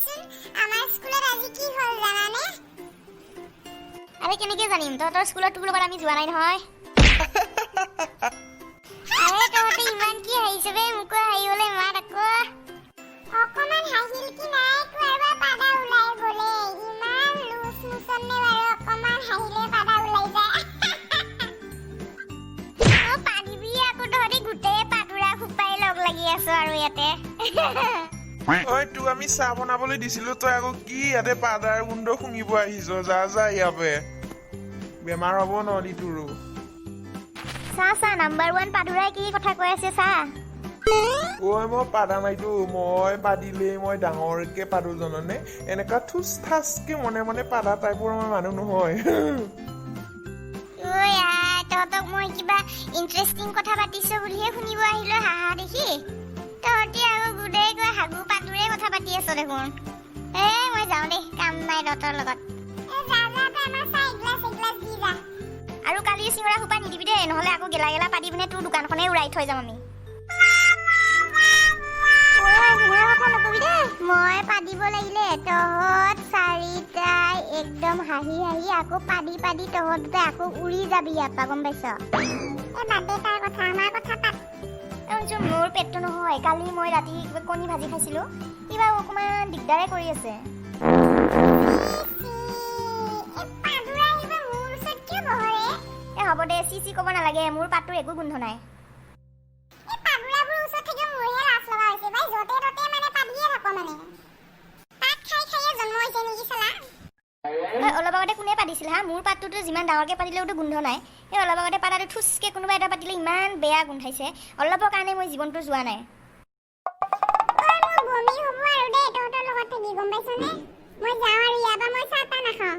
শুনচোন, আমাৰ স্কুলত আজি কি হ'ল জানানে? আৰে, কেনেকে জানিম? তহঁতৰ স্কুলত তোৰ লগত আমি যোৱা নাই নহয়। আৰে, তহঁতে ইমান কি হাঁহিছ বে? মোকো হাঁহিবলৈ মাত আকৌ। অকমান হাঁহিল কি নাই কোৱা, পাদা ওলাই গ'লে। ইমান লুজ মোচন নে বাৰু? অকমান হাঁহিলে পাদা ওলাই যায়। অ, পাদিবি আকৌ। তহঁতে গোটেই পাদুৰা সোপাই লগ লাগি আছ আৰু ইয়াতে। ঐ, তোক আমি চাহ বনাবলৈ দিছিলো, তই আকৌ কি ইয়াতে পাদাৰ গোন্ধ শুঙিব আহিছ? যা যা ইয়াৰ, বেমাৰ হ'ব নহ'লি তোৰো। চা চা, নাম্বাৰ ওৱান পাদুৰাই কি কথা কৈ আছে চা। ঐ, মই পাদা নাইতো। মই পাদিলেই মই ডাঙৰকে পাদো, জাননে? এনেকা ঠুচ ঠাচকে মনে মনে পাদা টাইপৰ মই মানুহ নহয়। ঐ আই, তহঁতক মই কিবা ইণ্টাৰেষ্টিং কথা পাতিছ বুলিহে শুনিব আহিলো হাহা দেখি, তহঁতি আকৌ গোটেই গৈ হাগু পাদুৰে কথা পাতি আছ দেখোন। এ, মই যাওঁ দেই, কাম নাই তহঁতৰ লগত। এ, যা যা, তই আমাৰ চাহ এগিলাচ এগিলাচ দি যা। আৰু কালি চিঙৰা সোপা নিদিবি দেই, নহ'লে আকৌ গেলা গেলা পাদি পিনে তোৰ দোকানখনেই উৰাই থৈ যাম আমি। ঐ, মোৰ কথা নকবি দেই। মই পাদিব লাগিলে তহঁত চাৰিটাই একদম হাঁহি হাঁহি আকৌ পাদি পাদি তহঁত দুটাই আকৌ উৰি যাবি ইয়াৰ পৰা, গম পাইছ? এ, বাদ দে তাৰ কথা, আমাৰ কথা পাত। শুনচোন, মোৰ পেটটো নহয়, কালি মই ৰাতি কিবা কণী ভাজি খাইছিলোঁ, কিবা অকণমান দিগদাৰে কৰি আছে। এই পাদুৰা আহিব মোৰ ওচৰত কিয় বহৰে? এ, হ'ব দে, চি চি ক'ব নালাগে। মোৰ পাতটোৰ একো গোন্ধ নাই। এই পাদুৰাবোৰৰ ওচৰত থাকিব মোৰহে লাজ লগা হৈছে ভাই। য'তে ত'তে মানে পাদিয়ে থাক, মানে পাত খাই খাইয়ে জন্ম হৈছে নেকি চালা? ঐ, অলপ আগতে কোনে পাতিছিল হা? মোৰ পাতটোতো যিমান ডাঙৰকৈ পাতিলেওতো গোন্ধ নাই। এই অলপ আগতে পাতাটো ঠুচকৈ কোনোবা এটা পাতিলে, ইমান বেয়া গোন্ধাইছে। অলপৰ কাৰণে মই জীৱনটো যোৱা নাই। ঐ, মোৰ বমি হ'ব আৰু দেই তহঁতৰ লগত থাকি, গম পাইছনে? মই যাওঁ আৰু ইয়াৰ পৰা, মই চাহ তাহ নাখাওঁ।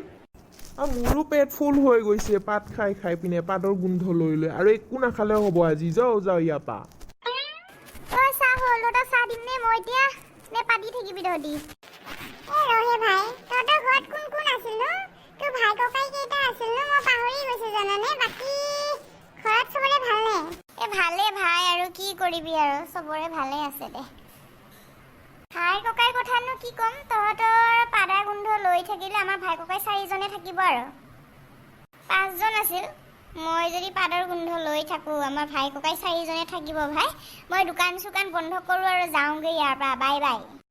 আৰু মোৰো পেট ফুল হৈ গৈছে পাত খাই খাই পিনে, পাতৰ গোন্ধ লৈ লৈ। আৰু একো নাখালেও হ'ব আজি। যাওঁ যাওঁ ইয়াৰ পৰা। ঐ, চাহ হ'ল। তহঁতক চাহ দিম নে মই এতিয়া, নে পাতি থাকিবি তহঁতি? এ, ৰহে ভাই, তহঁতৰ ঘৰত কোন কোন আছিল নো? তোৰ ভাই ককাই কেইটা আছিল নো? মই পাহৰি গৈছো, জানানে? বাকী ঘৰত চবৰে ভালনে? এ, ভালে ভাই, আৰু কি কৰিবি আৰু, চবৰে ভালে আছে দে। ভাই ককাই কথানো কি ক'ম? তহঁতৰ পাদা গোন্ধ লৈ থাকিলে আমাৰ ভাই ককাই চাৰিজনে থাকিব আৰু। পাঁচজন আছিল। মই যদি পাদৰ গোন্ধ লৈ থাকোঁ, আমাৰ ভাই ককাই চাৰিজনে থাকিব। ভাই, মই দোকান চোকান বন্ধ কৰোঁ আৰু যাওঁগৈ ইয়াৰ পৰা। Bye bye.